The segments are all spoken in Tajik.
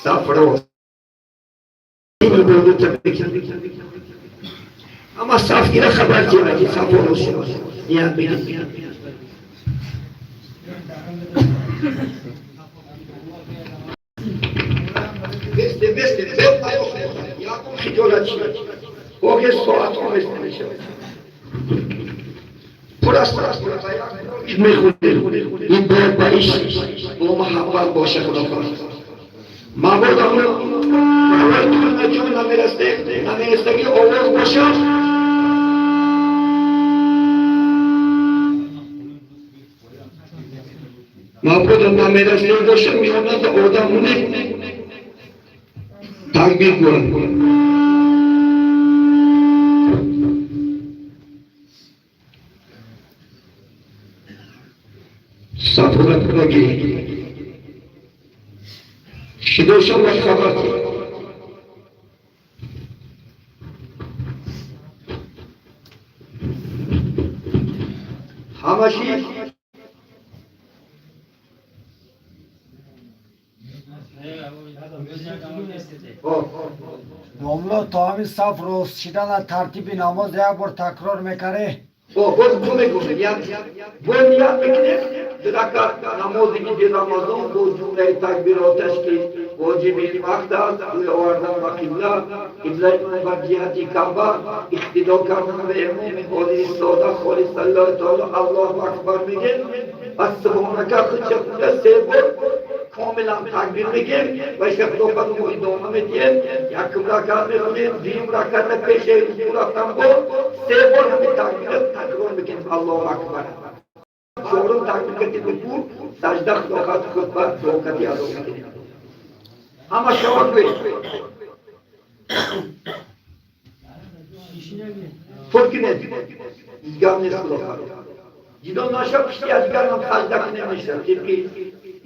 Сафро. Ама сафгира хабар ки сафро ният мекунем. Бесте, ягон хиҷолат чи. Оге соат омез намешавад. Пур аст мехӯрем. Ин бояд ба иш бо муҳаббат боша, худо хоҳад. Мабодо чун намерастагӣ овоз бошад. Мабодо намерастагӣ бошад, меонад одам такбир кунад. Сафурат гиред. Шидоша ва хабар. Ҳамаши Домло то ҳамин саф рост шидана тартиби намоз як бор такрор мекарӣ? Боз бу мегӯем, бо ният мекунем ду ракат намози иди Рамазон бо ҷумлаи такбироташ, ки воҷиби вақт аст, рӯй овардан ба қибла, қиблаи бар ҷиҳати Каъба, иқтидо кардан ба имоми ҳозир истода, холис аллоҳи таоло, Аллоҳу акбар мегем ва субҳонака худша худа се бор комилан такбир мегем ва шафтофат мо идома медиҳем. Якум ракат мехонем, дуюм раката пеши рукӯ рафтан бо се бор ҳамин такбира такрор мекунем, Аллоҳу акбар. Чорум такбир кати рукӯ, сажда, худохат хутба дуокати адо мекунем. Ҳама шава гӯед. Пур кунед. Гап нест, худохат. Ҷидо наша пишти адигарам сажда кунем мешавад. Тибқи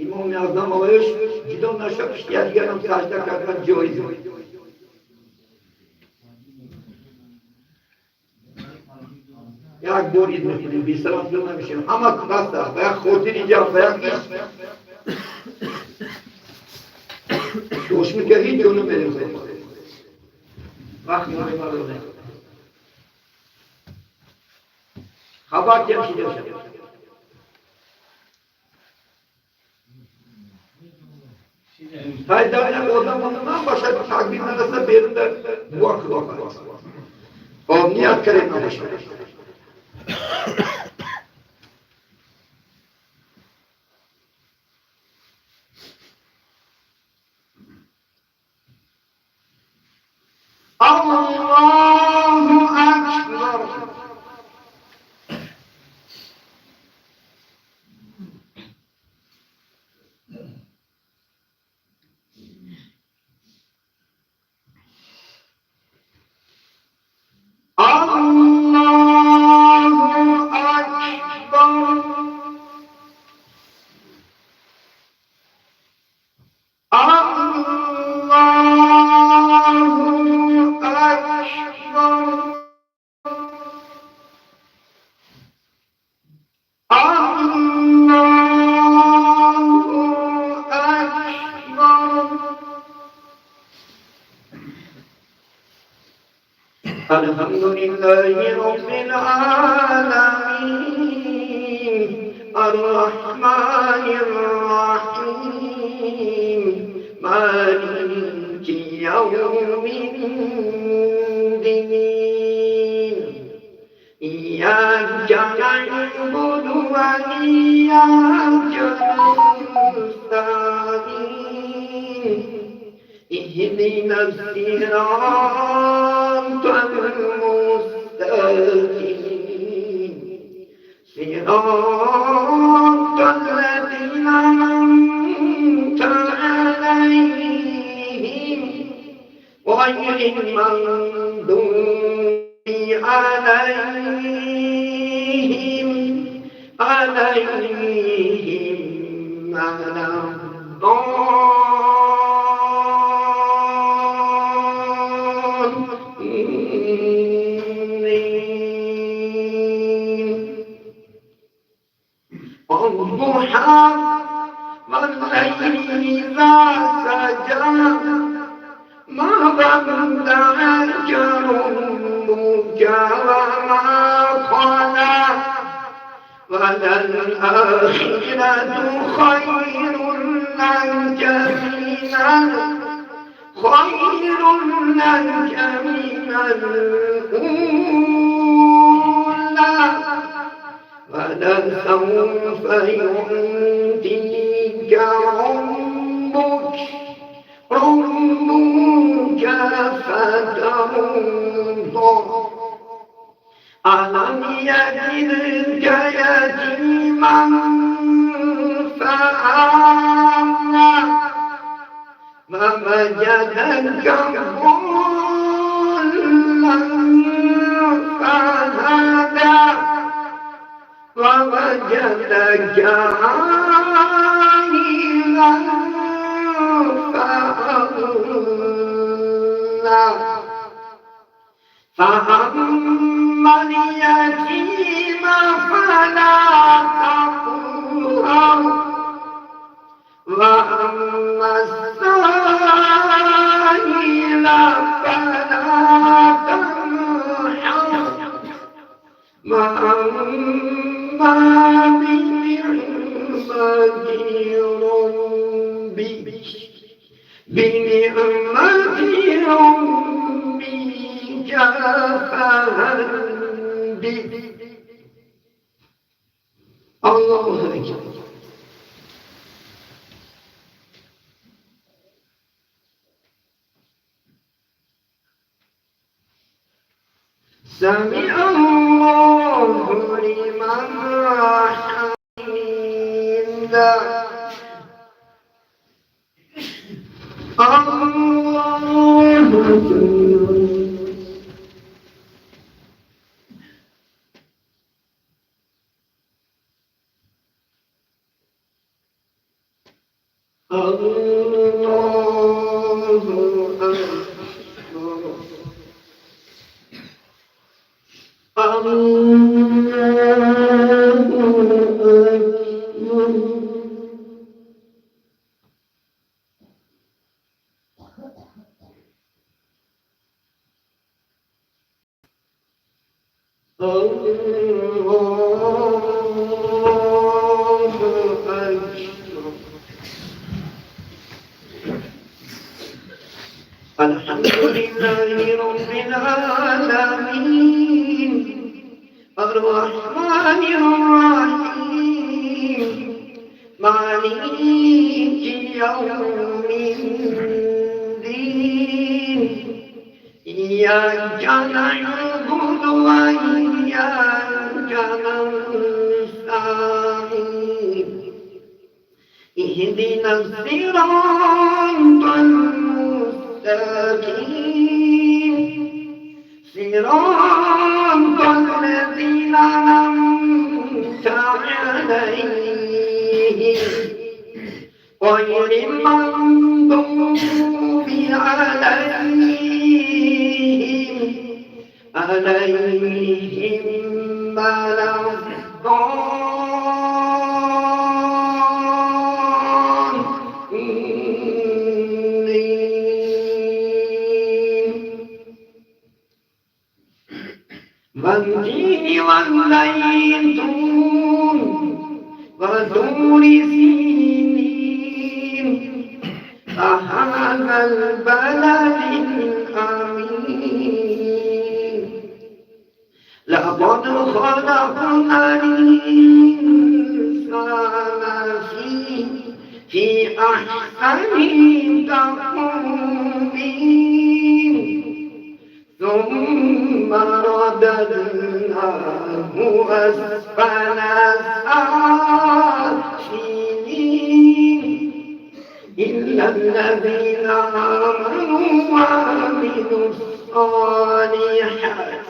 имоми Аъзам овоюш ҷидо наша пишти адигарам сажда кардан ҷоиз. Як бор ид мекунем, бисалом ҷудо намешавем. Ҳама раст аст, ба як хотири ҷамъ, ба як иш. Дошмика ҳеҷ ҷо намерем. Вақт намемардонем. Хабар кем шида шавад. Хайдар одам набошад, такбир нараса, берун дар дуо худо хоҳад. Хоб, ният кардем набошад. Аллоҳу акбар. Аллоҳу акбар. Аллоҳу акбар. Аллоҳу акбар. الحمد لله رب العالمين الرحمن الرحيم مالك يوم الدين إياك نعبد وإياك نستعين اهدنا الصراط المستقيم صراط الذين أنعمت عليهم غير المغضوب عليهم ولا الضالين. والضحى والليل إذا سجى. ودعك ربك وما قلى وللآخرة خير لك من خير لك من الأولى ولسوف يعطيك ربك فترضى. ألم يجدك يتيما فآوى ووجدك ضالا فهدى ووجدك عائلا فأغنى. فأما اليتيم فلا تقهر وأما السائل فلا تنحر وأما بنعمة ربك فحدث. الله أكبر. سمع الله لمن حمده. الله أكبر. الله أكبر. الله أكبر. الله أكبر. الحمد لله رب العالمين الرحمن الرحيم مالك يوم الدين إياك نعبد وإياك نستعين اهدنا الصراط المستقيم صراط الذين أنعمت عليهم غير المغضوب عليهم ولا الضالين. والتين والزيتون وطور سينين وهذا البلد الأمين. لقد خلقنا الإنسان في أحسن تقويم ثم رددناه أسفل سافلين إلا الذين آمنوا وعملوا الصالحات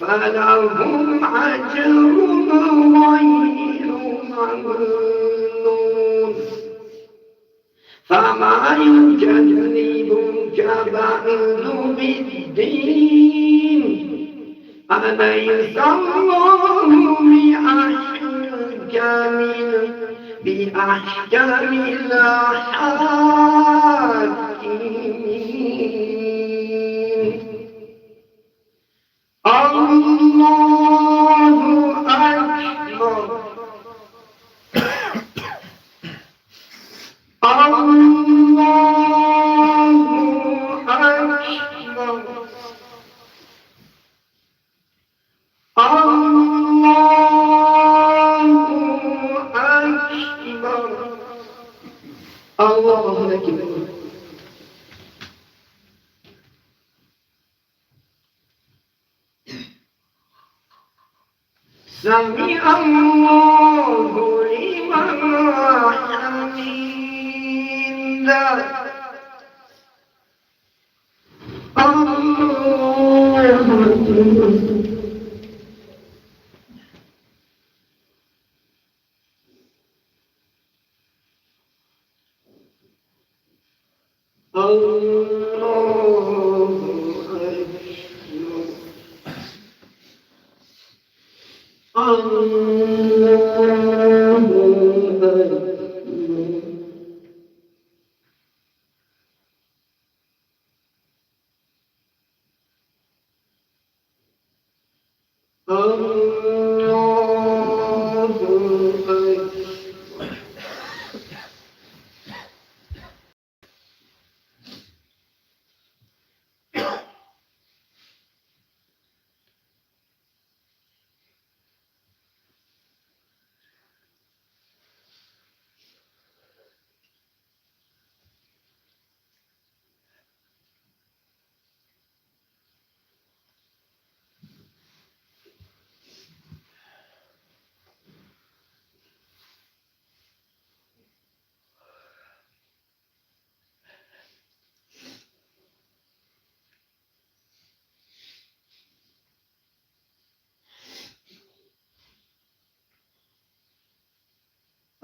فلهم أجر غير ممنون. فما يكذبك بعد بالدين أليس الله بأحكم بأحكم الحاكمين. الله أكبر. الله أكبر. الله أكبر. الله أكبر. سمع الله لمن حمده. الله أكبر. الله أكبر. الله أكبر. الله أكبر.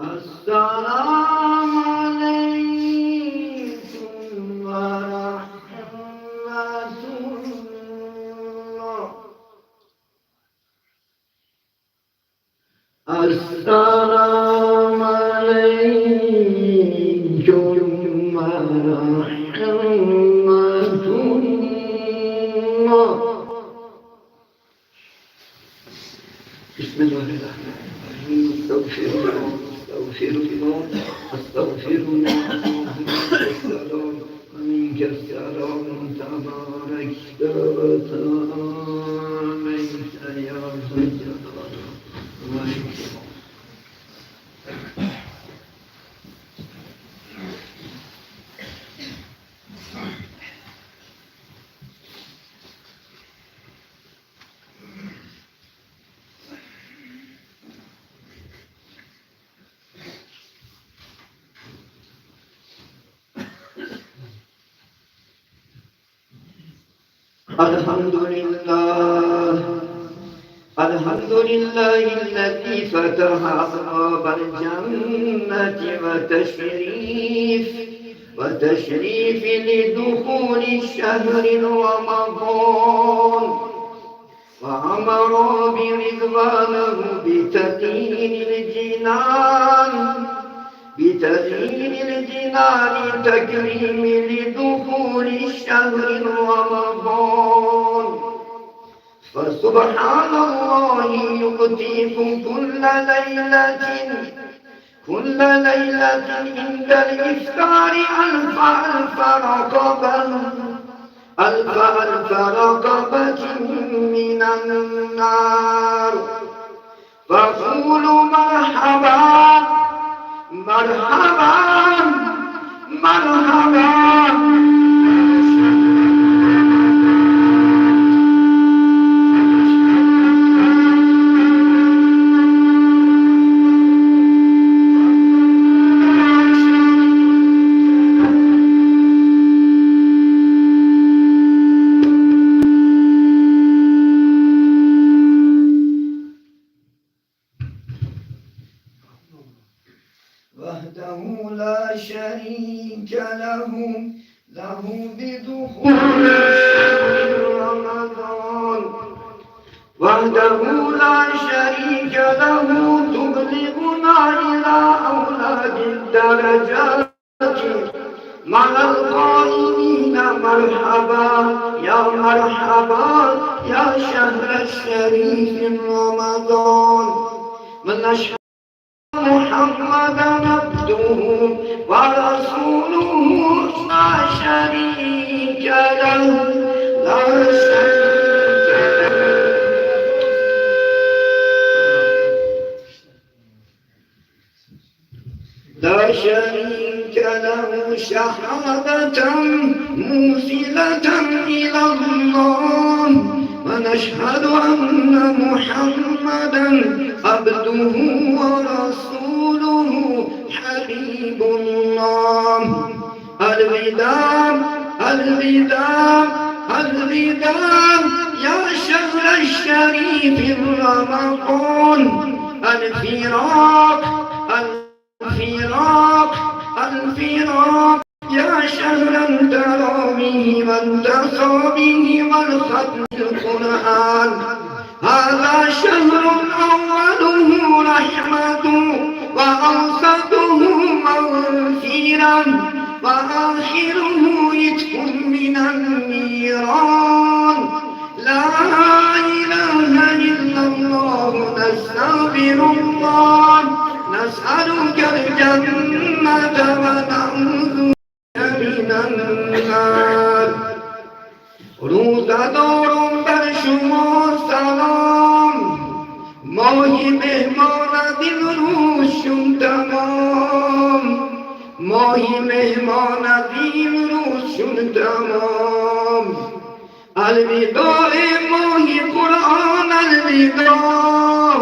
السلام عليكم ورحمة الله. السلام عليكم ورحمة الله. بسم الله الرحمن الرحيم. استغفر الله، استغفر الله، استغفر الله. اللهم السلام ومنك السلام، تباركت وتعاليت يا ذا الجلال والإكرام. الحمد لله، الحمد لله الذي فتح أبواب الجنة وتشريف لدخول الشهر رمضان، وأمر برضوانه بتزيين الجنان تكريم لدخول الشهر رمضان. فسبحان الله يؤتيكم كل ليلة عند الإفطار ألف ألف رقبة، ألف ألف رقبة من النار. فقولوا مرحبا، مرحبا، مرحبا. وحده لا شريك له بدخول رمضان. وحده لا شريك له تبلغنا إلى أولاد الدرجات مع القائلين مرحبا يا مرحبا يا شهر الشريف رمضان. من أشهد محمدا عبده ورسوله لا شريك له، لا شريك له. لا شريك له، شهادة موصلة إلى الله، ونشهد أن محمدا عبده ورسوله حبيب الله. الوداع الوداع الوداع يا شهر الشريف رمضان. الفراق الفراق الفراق يا شهر التراويح والتصابيح والختم القرآن. هذا شهر أوله رحمة وأوسطه مغفرة وآخره عتق من النيران. لا إله إلا الله، نستغفر الله، نسألك الجنة ونعوذ من النار. روزه‌داران بر شما سلام، ماهی مهمان از این روز شون تمام، ماهی مهمان از این روز شون تمام. الوداع ماهی قرآن الوداع،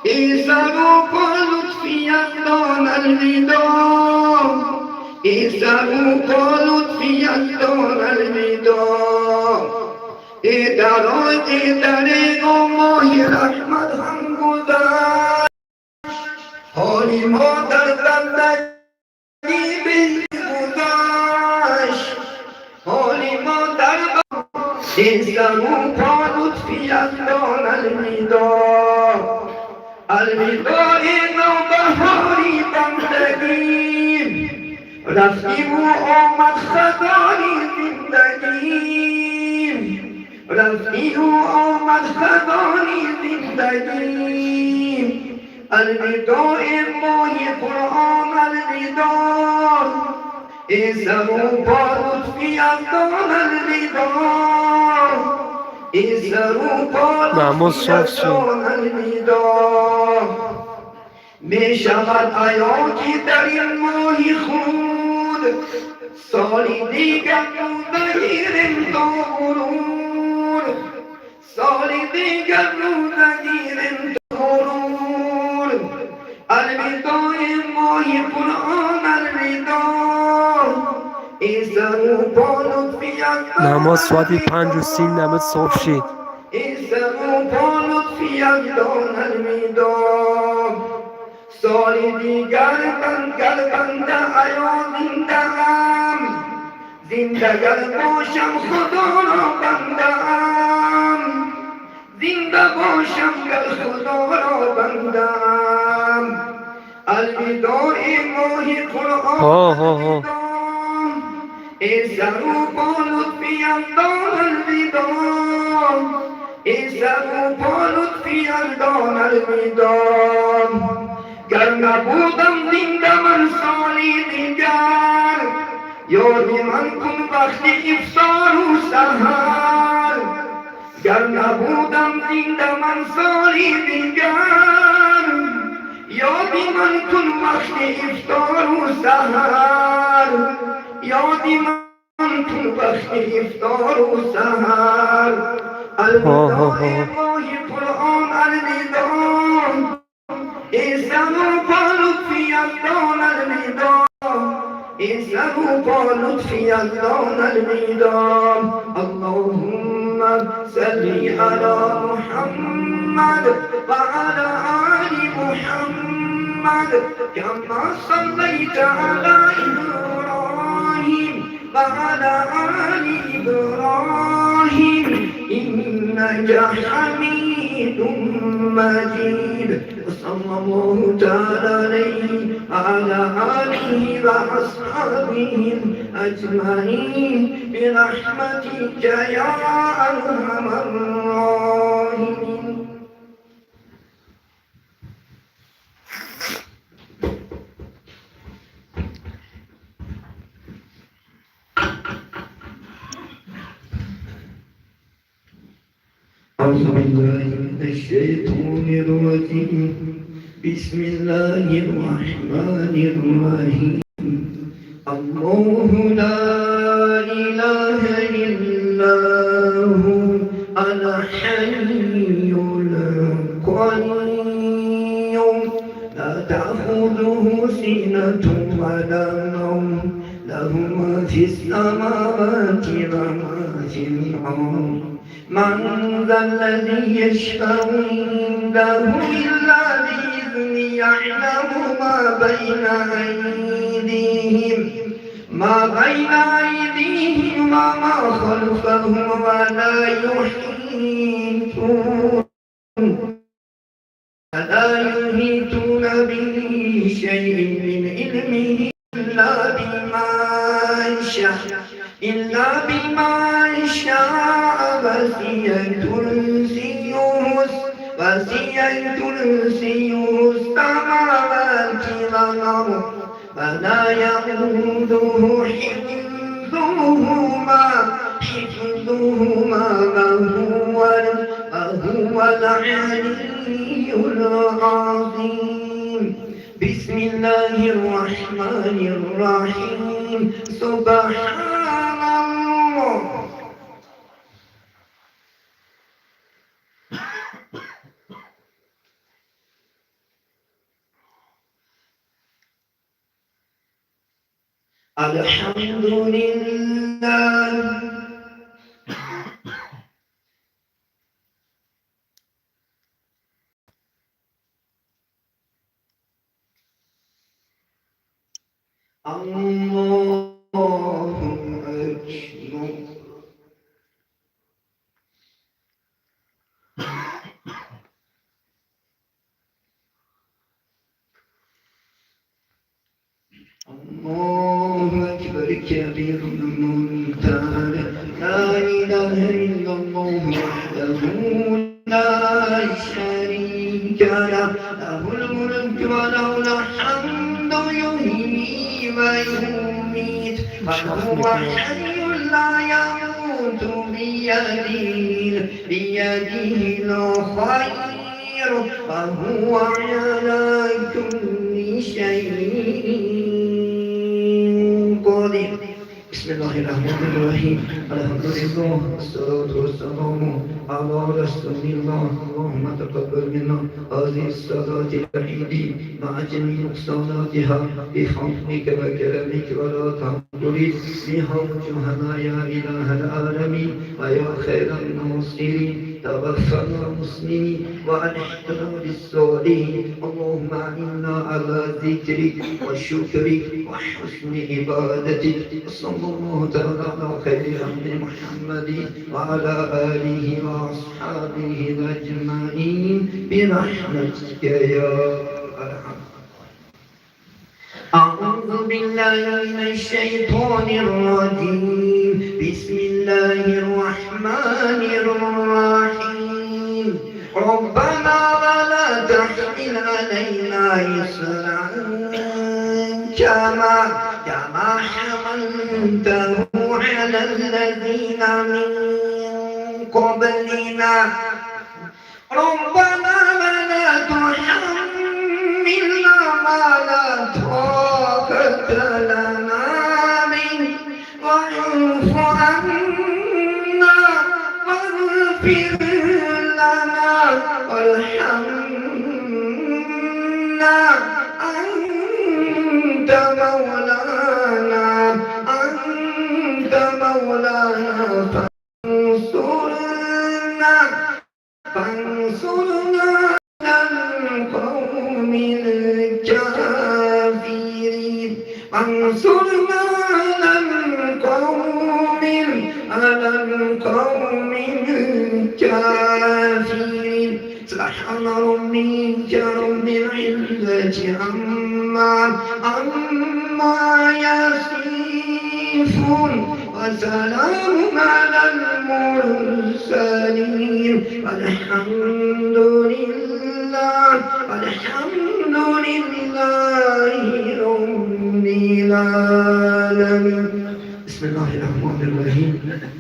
ای سر و پا لطفی یزدان الوداع، ای سر و پا لطفی یزدان الوداع. ای در ای در ماهی رحمت هم گذشت، حالی ما در بندگی به گذشت، حالی ما در ای سر و پا لطفی یزدان الوداع. الوداع نوبهاری بندگی، رفتیم و آمد خزانی زندگی، رفتی و آمد خزانی زندگی. الوداع ماهی قرآن الوداع، ای سر و پا لطفی یزدان الوداع، ای سر و پا Намоз لطفی соф шуд. یزدان الوداع. می شود عیان که در این ماه خود سالی دیگر روزه تا غرور، سالی دیگر روزه گیریم تا غرور. الوداع ماه قرآن الوداع، ای سر و پا لطفی یزدان Намоз соати 5:30 соф шид. ای سر و پا لطفی یزدان الوداع. سالی دیگر بنگر بنده عیا زنده ام، زنده گر باشم خدا را بنده ام، زنده باشم گر خدا را بنده ام. الوداع ماه قرآن ҳо ҳо ҳо ای سر و پا لطفی یزدان الوداع، ای سر و پا لطفی یزدان الوداع. گر نبودم زنده من سالی دیگر، یاد من کن وقت افطار و سحر. گر نبودم زنده من سالی دیگر، یاد من کن وقت افطار و سحر، یاد من کن وقت افطار و سحر. ҳо ҳо الوداع ҳо ماه قرآن الوداع، ای سر و پا لطفی یزدان الوداع، ای سر و پا لطفی یزدان الوداع. اللهم صل على محمد وعلى آل محمد كما صليت على إبراهيم وعلى آل إبراهيم إنك حميد مجيد. صلى الله تعالى عليه وعلى آله وأصحابه أجمعين برحمتك يا أرحم الراحمين. أعوذ بالله من الشيطان الرجيم. بسم الله الرحمن الرحيم. الله لا إله إلا هو الحي القيوم لا تأخذه سنة ولا نوم له ما في السماوات وما في الأرض من ذا الذي يشفع عنده إلا بإذنه يعلم ما بين أيديهم وما خلفهم ولا يحيطون بشيء من علمه إلا بما شاء. وسع كرسيه السماوات والأرض ولا يئوده حفظهما وهو العلي العظيم. بسم الله الرحمن الرحيم. سبحان الله. الحمد لله. الله أكبر. الله أكبر كبير منتهى. لا إله إلا الله وحده لا شريك له، له الملك وله الحمد يحيي ويميت وهو حي لا يموت بيده الخير وهو على كل شيء قدير. بسم الله الرحمن الرحيم. الحمد لله والصلاة والسلام على رسول الله. اللهم تقبل منا هذه الصلاة العيد مع جميع نقصاناتها بفضلك وكرمك ولا تنظري بها وجوهنا يا إله العالمين ويا خير الناصرين. توفنا مسلمين وألحقنا بالصالحين. اللهم أعنا على ذكرك وشكرك وحسن عبادتك. صلى الله تعالى على خير عبد محمد وعلى آله وأصحابه أجمعين برحمتك يا أرحم. أعوذ بالله من الشيطان الرجيم. بسم الله الرحمن الرحيم. ربنا ولا تحمل علينا إصرا كما حملته على الذين من قبلنا. ربنا ولا تحملنا ما لا طاقة لنا به واعف عنا واغفر لنا وارحمنا أنت مولانا فانصرنا على القوم الكافرين. فانصرنا على القوم الكافرين. سبحان ربك رب العزة عما يصفون وسلام على المرسلين والحمد لله والحمد لله رب العالمين. بسم الله الرحمن الرحیم.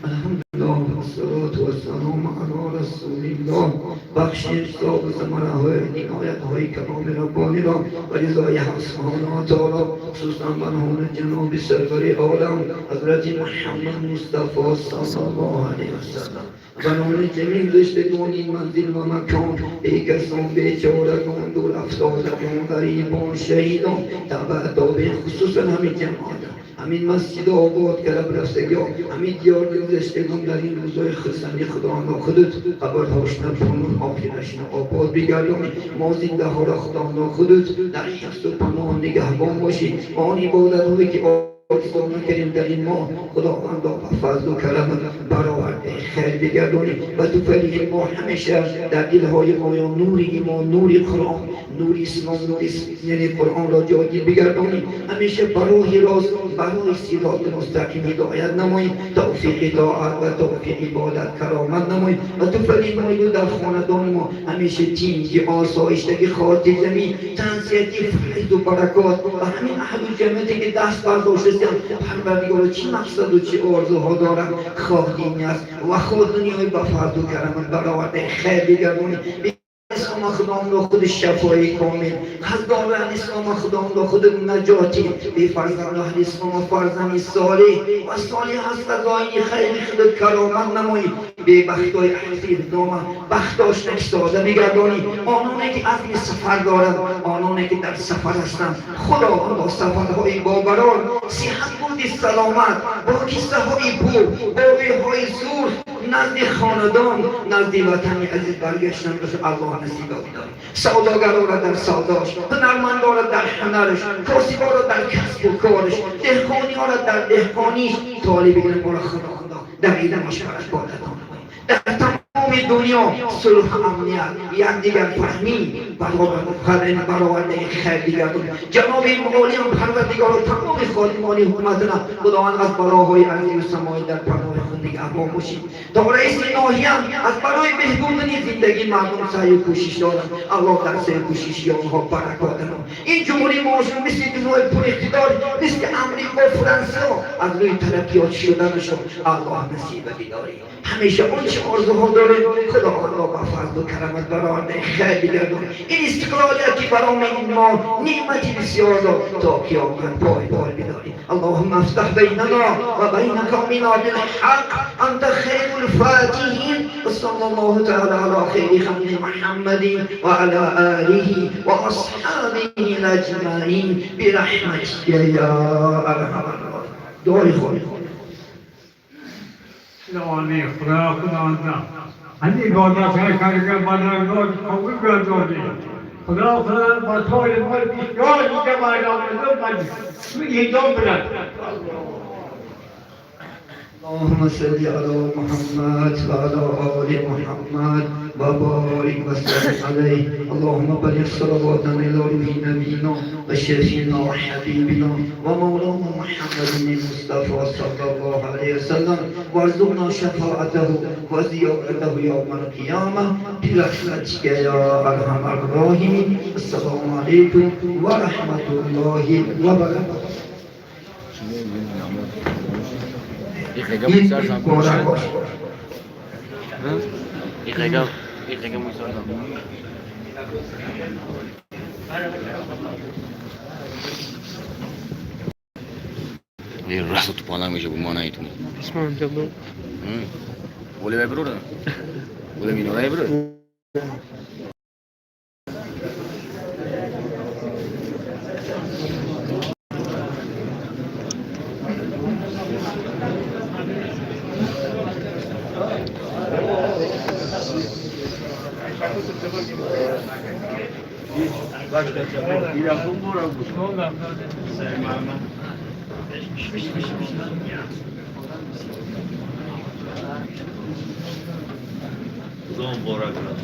الحمد لله والصلاة والسلام على رسول الله. بخشش صاحب ثمره‌های نهایت‌های کلام ربانی را و رضای حق سبحانه و تعالی خصوصا مرحوم جناب سرور عالم حضرت محمد مصطفی صلی الله علیه وسلم برای جمیع گذشتگان این منزل و مکان، بیکسان، بیچارگان، دور افتادگان، غریبان، شهیدان، تبع تابعین، خصوصا همین جماعت، همین مسجد آباد کرد رفتگان، همین دیار گذشتگان در این روزهای خرسندی خداوندا خودت قبرهاشون پناه آخرشون آباد بگردانی. ما زنده ها را خداوندا خودت در حفظ و پناه نگهبان باشی. آن عبادتهایی که آرزو نکردیم در این ماه خداوندا به فضل و کرم برآورده خیر بگردانی و تو فریق ما همیشه در دلهای ما یا نور ایمان، نور قرآن، نور اسلام، نور یعنی قرآن را جایگیر بگردانی. همیشه برای راست، برای صراط مستقیم هدایت نمایی، توفیق طاعت و توفیق عبادت کرامت نمایی و تو فریق ما در خاندان ما همیشه تینگی، آسایشتگی، خاطر زمین، تنسیتی، فیض و برکات و همین اهل جمعیتی که دست برداشته پروردگار چی مقصد و چی آرزوها دارم خواه دینی است و خود دنیای با فضل و کرم برآورده خیر بگردانی. اسلام خداوند خود شفای کامل، خداوند اسلام خداوند خود نجاتی، بی فرزند اهل اسلام فرزند صالح و صالح از قضای خیر خود کرامت نمایی. بی بختای اهل نام بختاش ساده میگردانی. آنانی که عزم سفر دارند، آنانی که در سفر هستند، خداوند با سفرهای بابرار، صحت بود سلامت، با کیسه های پول، با های سرخ نزد خاندان، نزد وطن عزیز برگشتن به الله نصیب بداری. سوداگرا را در سوداش، هنرمندا را در هنرش، کاسبا را در کسب و کارش، دهقانی ها را در دهقانیش، طالب علم را خداوندا در علمش برکات عطا نمایی. در تمام دنیا صلح و امنیت، یکدیگر فهمی برآورده خیر بگردان. جناب معالی پروردگار و تمام خادمان حکومتنا خداوند از بلاهای ارضی و سمایی در پناه خود نگهبان باشید. تا رئیس ناحیه از برای بهبودن زندگی مردم سعی و کوشش دارند، الله در سعی و کوشش آنها برکات نما. این جمهوری معاشر مثل دنیای پر اقتدار، مثل امریکا و فرانسه از روی ترقیات شدنشون الله نصیب بداری. همیشه اون چه آرزوها داره خداوند با فضل و کرمت برآورده خیر بگردان. این استقلالیت که برام این ما نعمتی بسیار داد تا قیامت پایدار بداریم. اللهم افتح بیننا و بین قومنا بالحق انت خیر الفاتحین. صلی الله تعالی علی خیر خلق محمد و علی آله و اصحابه اجمعین برحمتک یا ارحم الراحمین. دعای خیر. خداوندی خدا خداوندا همین عبادت های کرده بندگان قبول گردانی. خدا خدا با طول مال بسیار دیگه بایدام بزن تو ایدام برد. اللهم صل على محمد وعلى آل محمد وبارك وسلم عليه. اللهم بلغ صلواتنا إلى روح نبينا وشفينا وحبيبنا ومولانا محمد المصطفى صلى الله عليه وسلم وارزقنا شفاعته وزيارته يوم القيامة برحمتك يا أرحم الراحمين. السلام عليكم ورحمة الله وبركاته. Худо муборак кунад.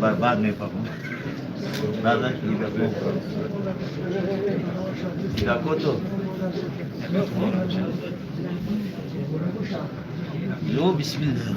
बर्बाद नहीं पाऊँ दादा को तो लो बिस्मिल्लाह।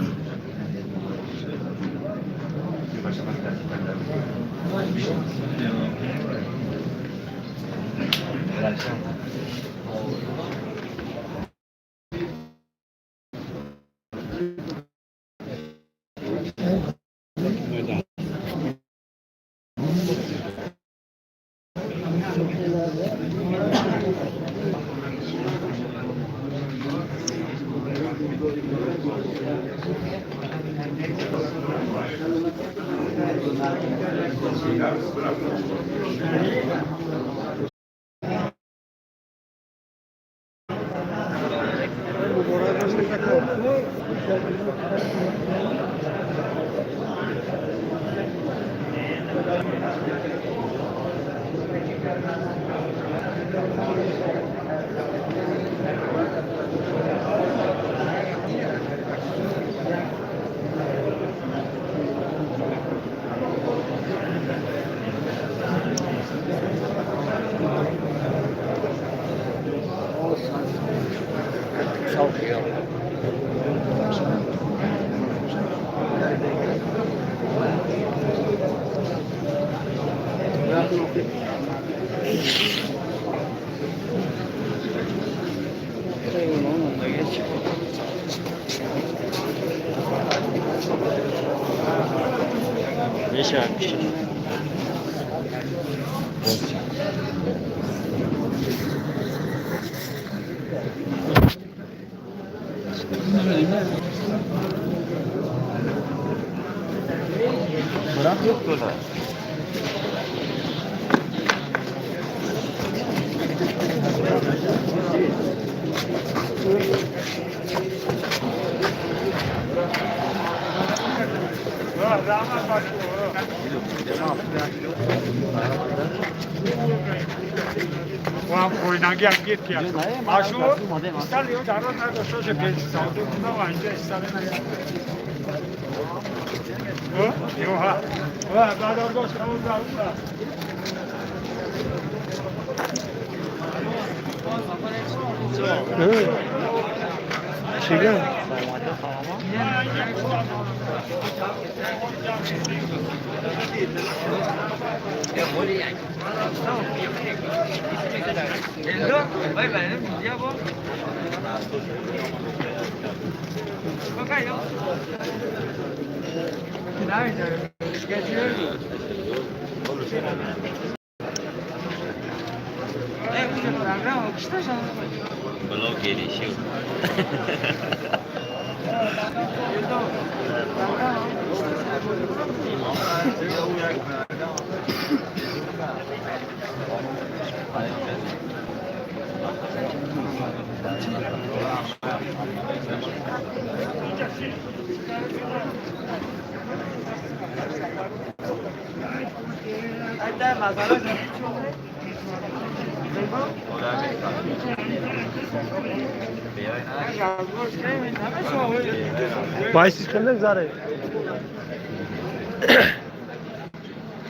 Байсиш хеле заре.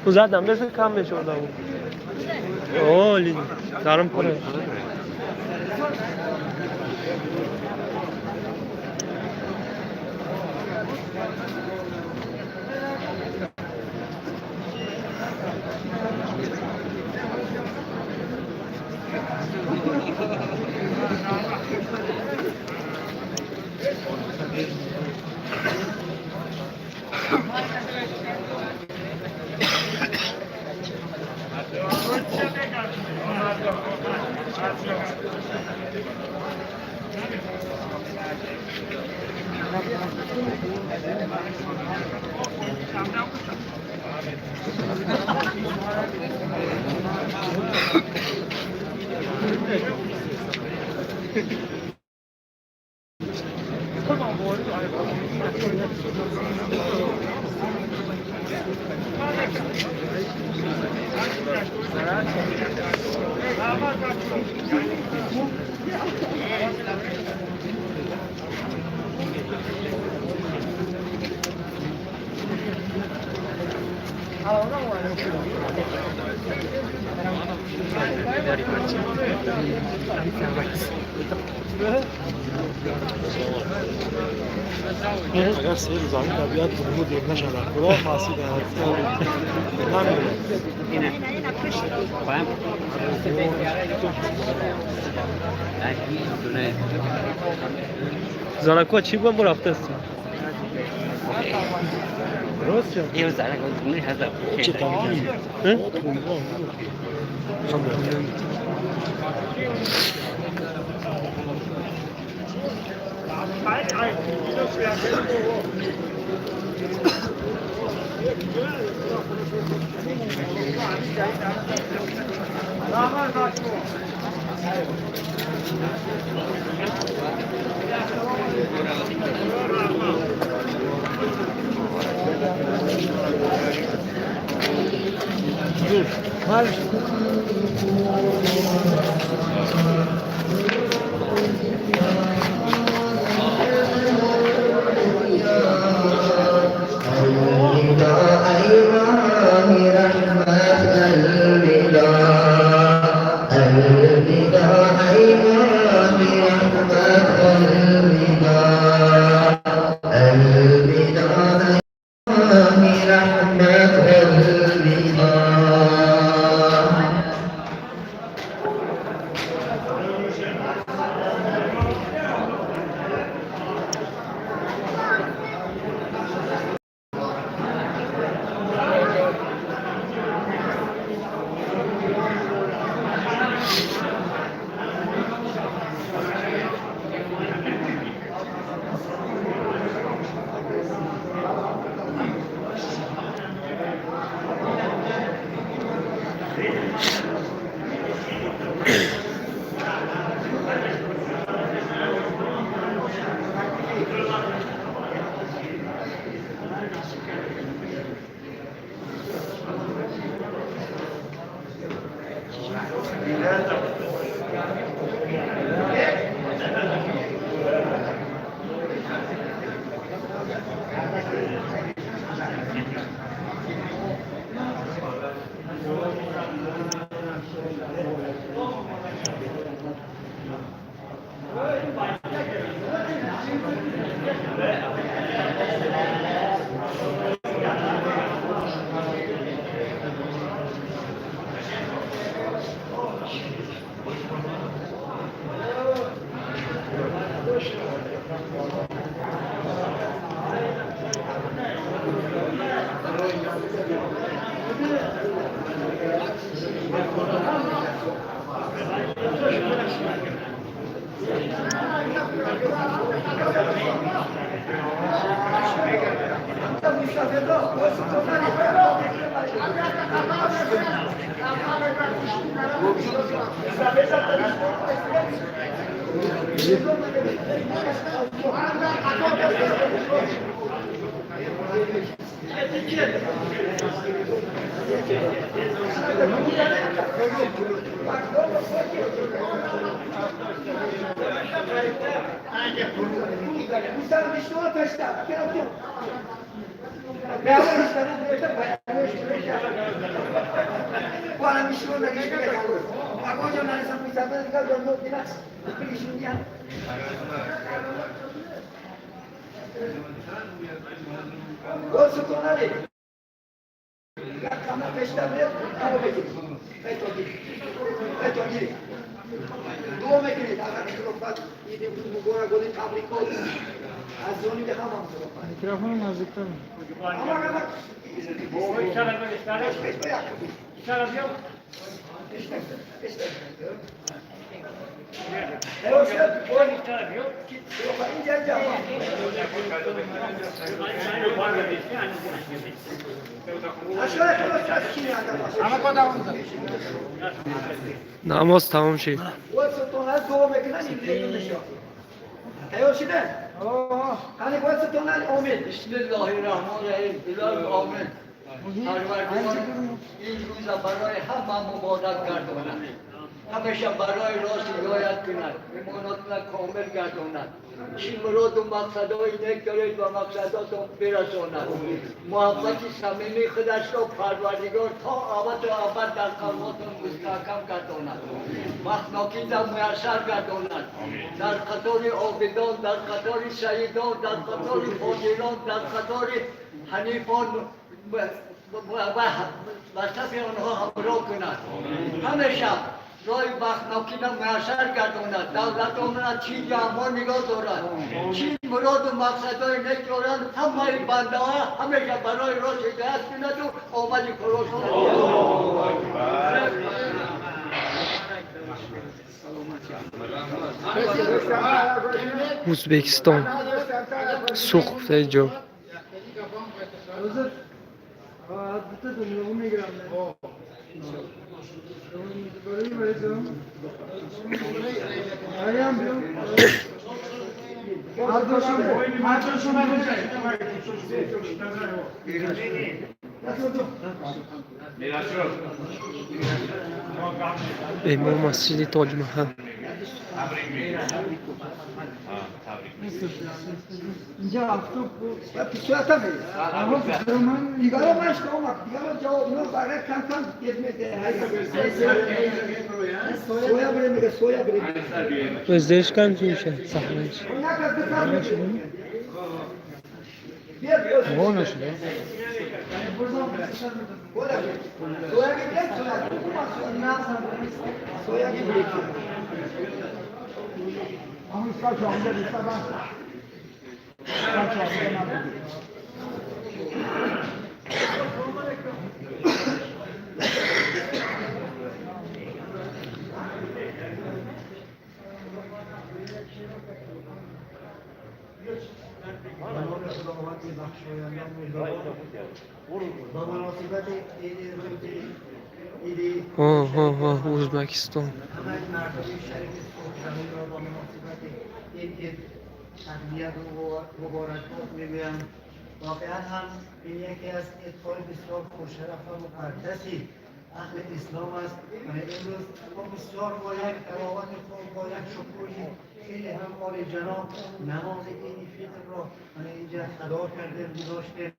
Задам беса кам мешуда. О, ли, даром пуре. اگر سیر زمین طبیعت ظهور دیر نشود خدا معصی در نمیره. زنکو چی بم رفته است؟ راست جان. چه تنگی؟ Намоз тамом шид. بسم الله الرحمن الرحیم. الهی آمین. پروردگار این روز برای همه مبارک گرداند، همیشه برای راست هدایت کند، ایماناتون کامل گرداند، چی مراد و مقصدهای نیک دارید و مقصداتون برساند. محبت صمیمی خودش را پروردگار تا ابد و ابد در قلباتون مستحکم گرداند، بختناکی را میسر گرداند، در قطار عابدان، در قطار شهیدان، در قطار فاجران، در قطار حنیفان و صف آنها همراه کند، همیشه راه بختناکی را میسر گرداند، دولت را چی امان نگاه دارد، چی مراد و مقصدهای نیک دارند، همه بنده ها همیشه برای راست هدایت کند و آمد خراسان. Узбекистон. Сух гуфтаи ҷо. Имом масҷиди Тоҷмаҳал. Өздериш кам меша саҳнааш. Узбекистон. واقعا هم این یکی از عیدهای بسیار خوششرف و مقدسی اهل اسلام است و امروز ما بسیار با یک تلاوت خوب، با یک شکوهی خیلی هم عالی جناب نماز عید فطر را اینجا ادا کردیم، گذاشتیم.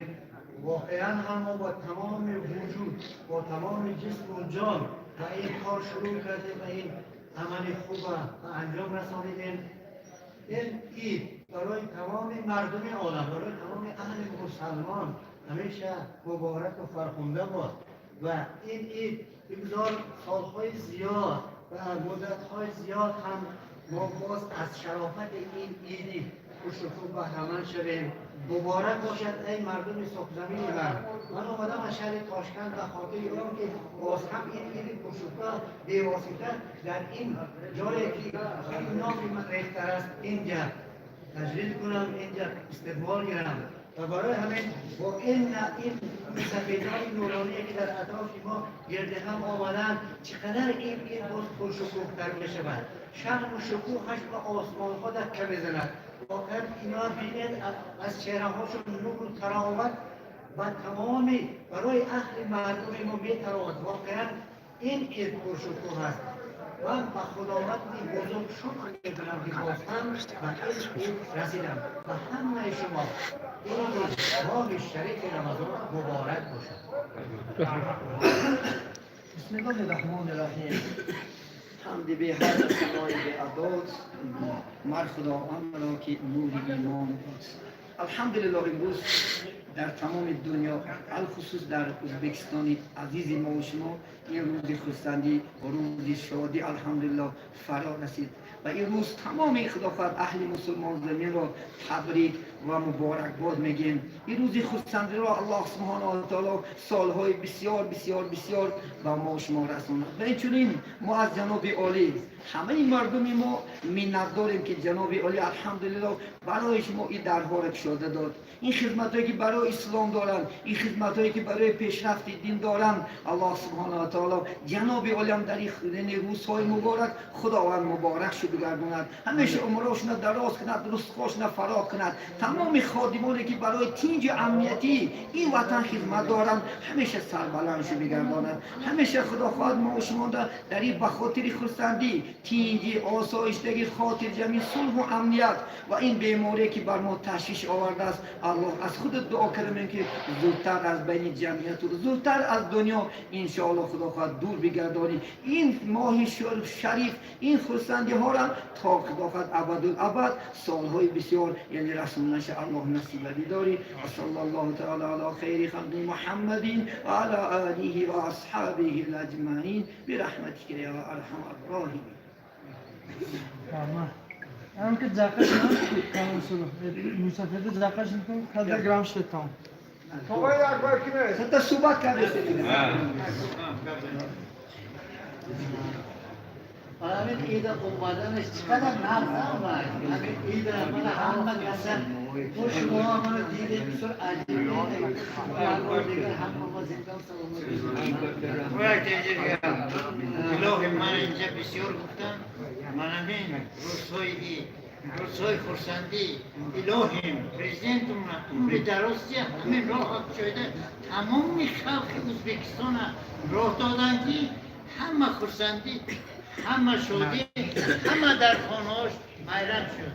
واقعا هم ما با تمام وجود، با تمام جسم و جان و این کار شروع کردیم و این عمل خوب را به انجام رسانیدیم. این عید برای تمام مردم عالم، برای تمام اهل مسلمان همیشه مبارک و فرخنده باد و این عید بگذار سالهای زیاد و مدتهای زیاد هم ما باز از شرافت این عیدی خوششکوه بهره‌مند شویم. مبارک باشد ای مردم سرزمین من. من آمدم از شهر تاشکند به خاطر آن که باز هم این عید پرشکوه بی‌واسطه در این جایی که این نام ریختر است اینجا تجلیل کنم، اینجا استقبال گیرم و برای همین با این سفیدهای نورانی که در اطراف ما گرد هم آمدن چقدر این باز پرشکوه‌تر می‌شود. شأن و شکوهش به آسمان ها دکه می‌زند. واقعا اینا بینید از چهره هاشون نور و تراوت و تمامی برای اهل مردم ما می‌تراود. واقعا این عید پرشکوه است. من به خداوند بزرگ شکر می‌کنم که باز هم به این رسیدم و همه شما این ماه شریف رمضان مبارک باشد. بسم الله الرحمن الرحیم. حمد به هر ثنای به عباد مر خداوند را که نور ایمان بود. الحمدلله امروز در تمام دنیا، الخصوص در ازبکستان عزیز ما و شما، این روز خرسندی و روز شادی الحمدلله فرا رسید و این روز تمام خدا خواهد اهل مسلمان زمین را تبریک Ва муборакбод мегӯем. Ин рӯзи хурсандиро Аллоҳ субҳонаҳу ва таоло солҳои бисёр, бисёр, бисёр ба мо шумо расонад. Ва инчунин мо аз ҷаноби олӣ, ҳамаи мардуми мо миннат дорем, ки ҷаноби олӣ, алҳамдулиллоҳ, барои шумо ин дарҳоро кушода дод. Ин хизматҳое, ки барои ислом доранд, ин хизматҳое, ки барои пешрафти дин доранд, Аллоҳ субҳонаҳу ва таоло ҷаноби олиам дар ин рӯзҳои муборак Худованд муборак шу бигардонад, ҳамеша умрошона дароз кунад, ризқошона фароғ кунад. Тамоми ходимоне, ки барои тинҷу амнияти ин ватан хизмат доранд, ҳамеша сарбаланд шу бигардонад. Ҳамеша, Худо хоҳад, мо шумо дар ин ба хотири хурсандӣ, тинҷӣ, осоиштагӣ, хотирҷамӣ, сулҳу амният ва ин беморие, ки бар мо ташвиш овардааст, Аллоҳ аз худат дуо кардем, ки зудтар аз байни ҷамъияту зудтар аз дунё, иншоаллоҳ, Худо хоҳад, дур бигардонӣ. Ин моҳи шариф, ин хурсандиҳоро то, Худо хоҳад, абадул абад, солҳои бисёр, яъне расонаша Аллоҳ насиба бидорӣ. Ва саллаллоҳу таала ала хайри халқи Муҳаммадин ва ала олиҳи ва асҳобиҳи аҷмаин бирахматика я арҳамар роҳимин. Ам ки заказ мусафида заказ када грамм шуд там. Сата суҳбат кардем. Ҳамин ида омаданаш чӣ қадар нағз омад. Ҳамин ида мана ҳама каса мо шумо мана дидем, бисёр аҷиб. Дигар ҳама мо зинда саломат. Илоҳи, ман инҷа бисёр гуфтам. Ман ҳамин рӯзҳои ид, рӯзҳои хурсандӣ, илоҳим, президентумна умри дароз, ҳамин роҳ кушоида, тамоми халқи Ӯзбекистона роҳ доданд, ки ҳама хурсандӣ, ҳама шодӣ, ҳама дар хонаҳош майрам шуд.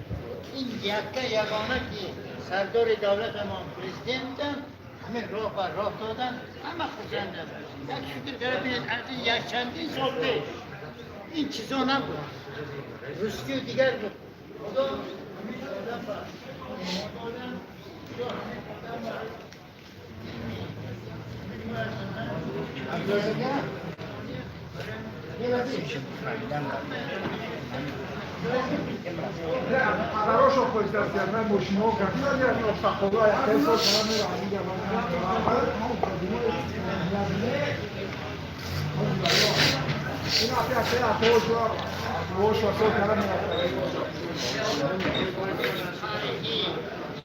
Ин якка ягона, ки сардори давлатамон президентам ҳамин роҳ ба роҳ доданд, ҳама хурсанд аст. Як фикр кара бинед, аз ин якчандин сол пеш ин чизо набуд, рустию дигар буд. Худо ҳамин одам ба додам, худо ҳамин одам ба Тарихи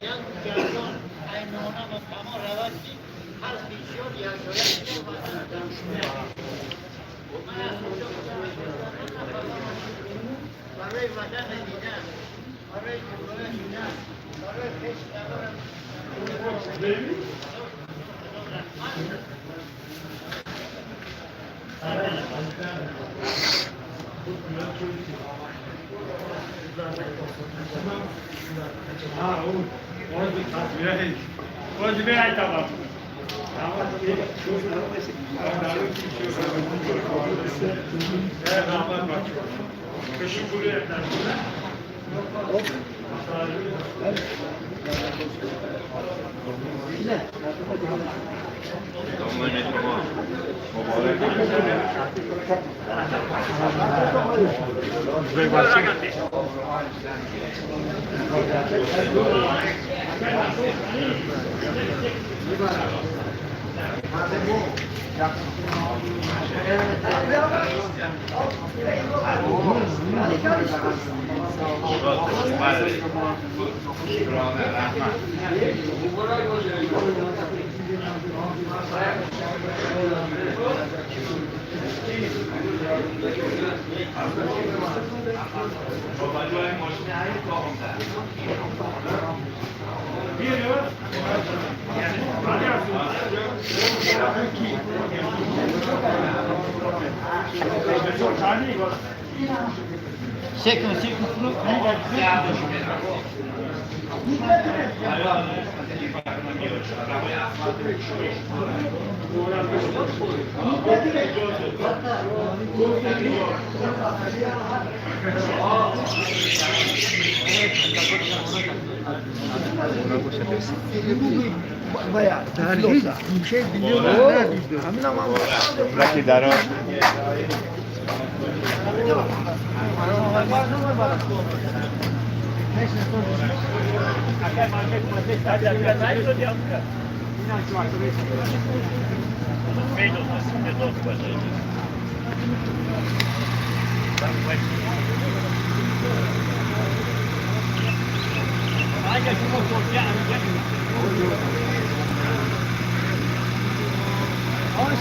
ҷангу ҷараён айнона ва камол равад, ки халқ бисёр якҷоя шуда. Ман аз куҷо барои ватан дидан, барои ҷумҳурия дидан, барои хеш таборам.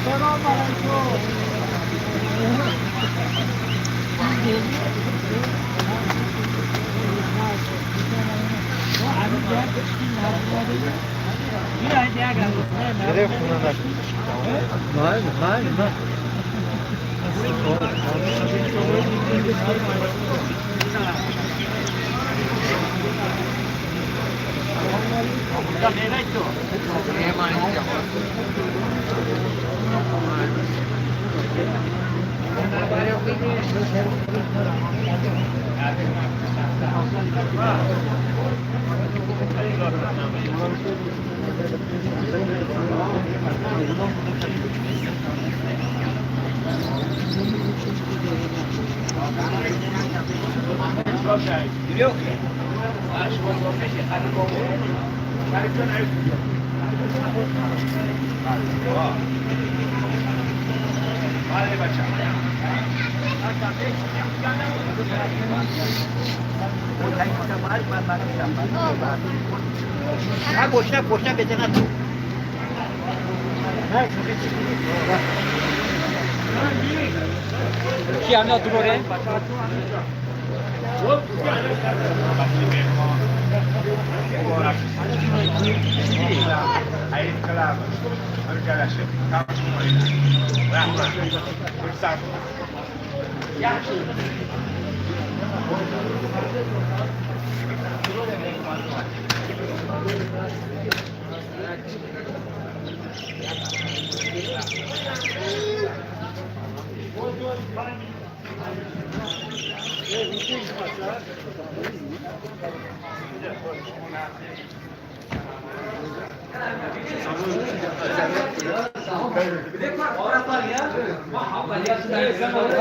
سلام علیکم.